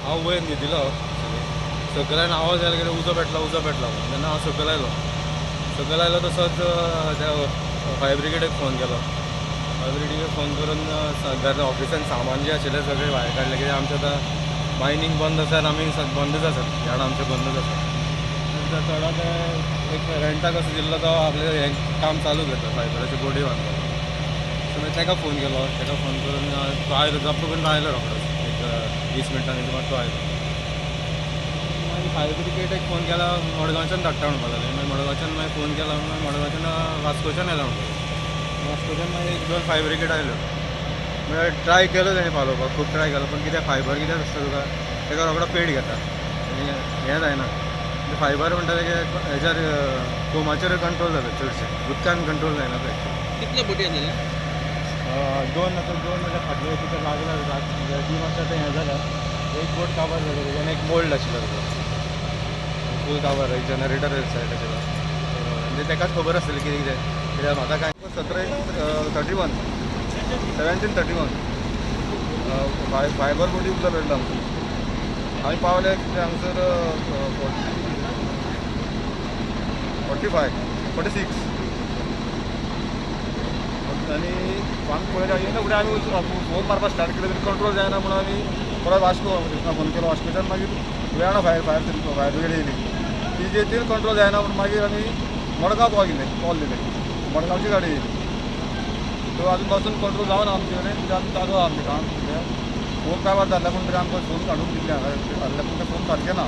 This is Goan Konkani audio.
हांव वयर न्हिदिलो. सकयल आनी आवाज जालो कितें, उजो पेटला, उजो पेटला म्हणून. तेन्ना हांव सकयल आयलो. सकयल आयलो तसोच त्या फायर ब्रिगेडीक फोन केलो. फायर ब्रिगेडीक फोन करून घरा ऑफिसान सामान जें आशिल्लें सगळें भायर काडलें, कित्याक आमचें आतां मायनींग बंद आसा आनी आमी बंदूच आसात, यार्ड आमचें बंदूच आसा. थोडो ते एक रेंटाक असो दिल्लो, तो आपलें हें काम चालू करता, फायबराच्यो बोटी बांदता. सो मागीर ताका फोन केलो. ताका फोन करून तो आयलो, जप्प करून तो आयलो रोखडोच. एक 20 मिनटांनी सुमार तो आयलो. मागीर फायर ब्रिगेडीक फोन केला, मडगांवच्यान धाडटा म्हणपाक लागले. मागीर मडगांवच्यान मागीर फोन केला, मागीर मडगांवच्यान वास्कोच्यान येयला म्हणपाक लागले. वास्कोच्यान मागीर एक दोन फायर ब्रिगेड आयल्यो. म्हळ्यार ट्राय केलो तेणी पालोवपाक, खूब ट्राय केलो, पूण कितें, फायबर कितें आसता तुका, ताका रोखडो पेट घेता आनी हें जायना. फायबर म्हणटा ते हेच्यार फोमाचेर कंट्रोल जाता चडशें, उदकान कंट्रोल जायना तें. कितले बोटी आसलेले? दोन. आतां दोन म्हणल्यार फाटले तिका लागला, ती मातशें आतां हें जाल्या. एक बोट काबार जाली तेजी आनी एक मोल्ड आशिल्लो ताजो फूल काबार. एक जनरेटर सायड आशिल्लो. म्हणजे ताकाच खबर आसतलें कितें कितें, कित्याक म्हाका कांय. 17 31, 17:31 फायबर बोटी उदक पेटला आमकां. आमी पावले कितें हांगसर 40, 45, 46. आनी आमी पळयलें, येयना फुडें आमी फोन मारपाक स्टार्ट केलें तरी कंट्रोल जायना म्हणून आमी परत वास्को फोन केलो. वास्कोच्यान मागीर वेर्णा फायर ब्रिगेड येयली. ती जे कंट्रोल जायना म्हणून मागीर आमी मडगांव कॉल केले, कॉल दिले. मडगांवची गाडी येयली. तो अजून पासून कंट्रोल जावना आमचे कडेन, कित्याक आमी चालू आहा आमचें काम. फोन काबार जाल्ल्या, पूण तरी आमकां फोन काडून दिल्ले हांगा हाडल्या, पूण ते फोन सारके ना.